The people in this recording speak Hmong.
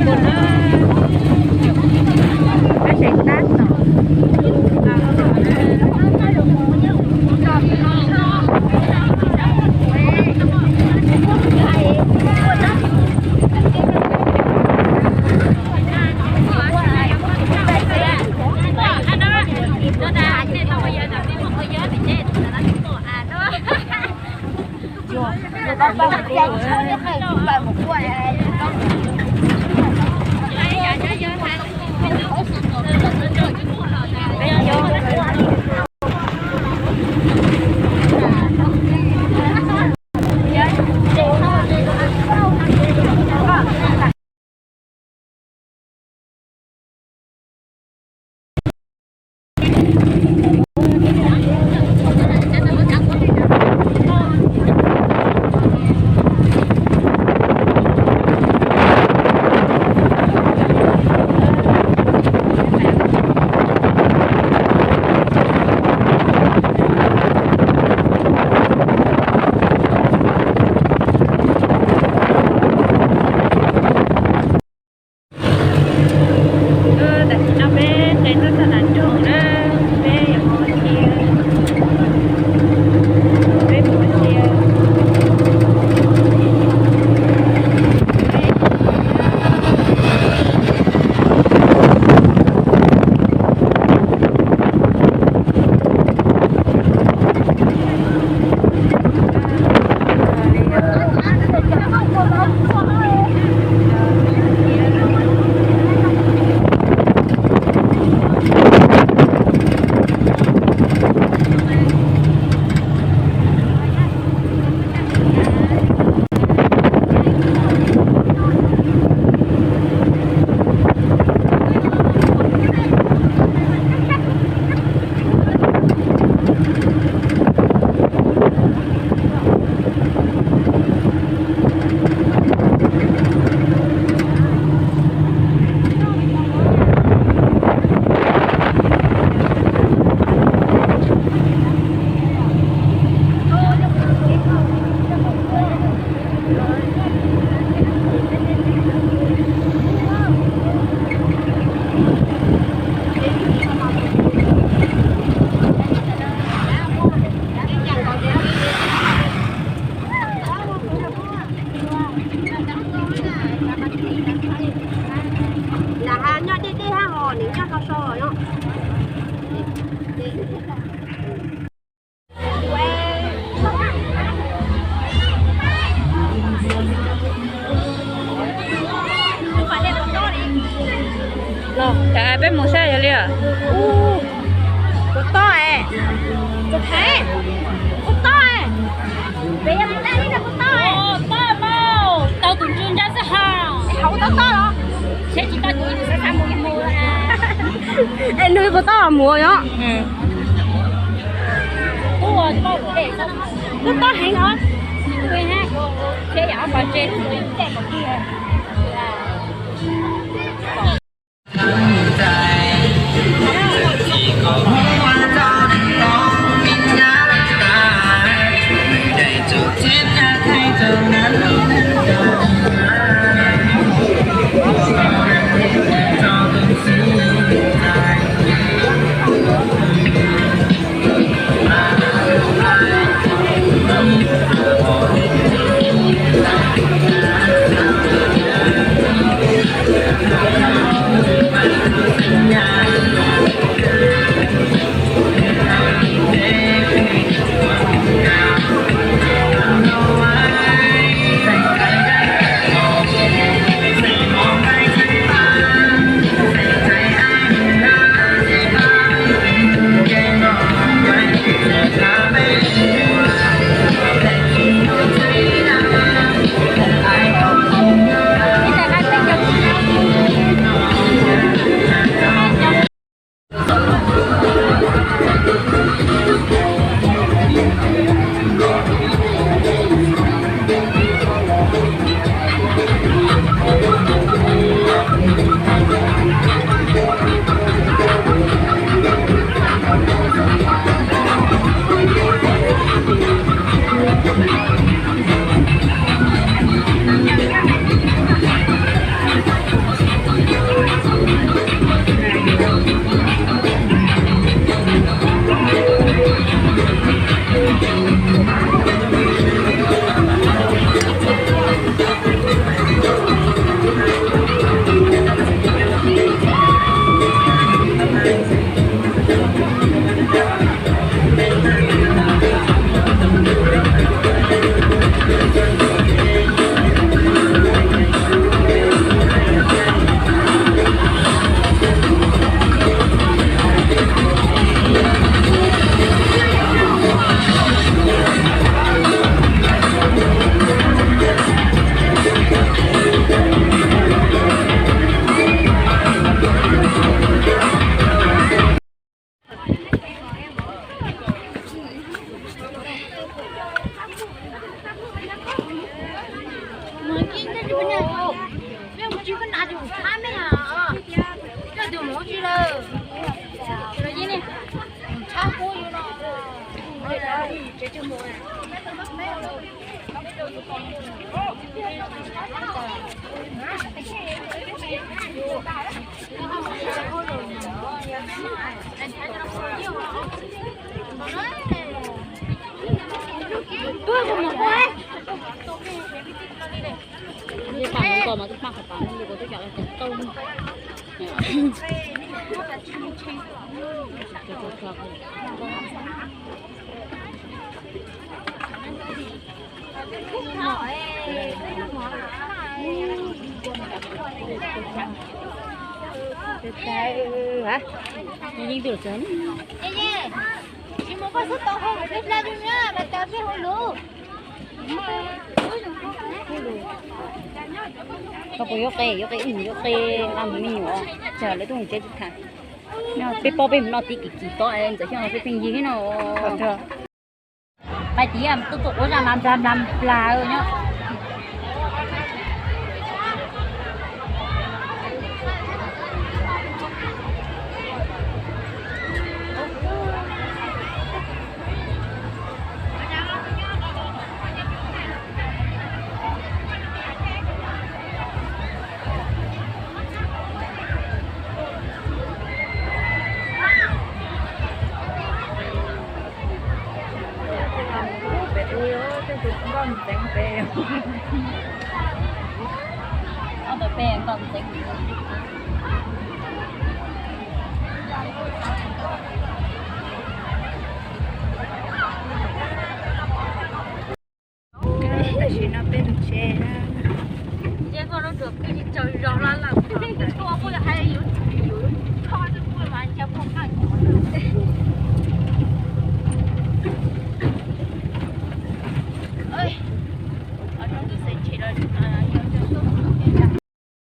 Tam sim no peb nqes tuaj txog nram nroog na, peb yuav mus ua si, peb mus ua si. Lam ha nyob deb deb hab hos nws nyob sau sau os. Los, peb mus saib yog li. Ua, kuv tob es, kuv tob es, peb yog mus daj li kuv tob es, tau tus ntsw ntsab xwb ha. Hauv kuv tob tob los, seb tsis tau tus ib tug xav xav mus mus. Es nws kuv tob mus yom. Kuv tob heev os. Koj puas yuav qe, yuav qe ib mus yuav qe nqa mus me nyuam, tsam lawv tuaj mus tsev tsis tham. Peb paub peb mus noj tib kis kis tob ntxawm xyoo peb pheej yig no. Pais tias tuaj tuaj ua zaj mas nplas nplas nplas nyob. Ob tau peb nkauj ntxeev. Tam sim no peb mus tsev. Nce koj lub duas kwj tsis tsaug zog lawm.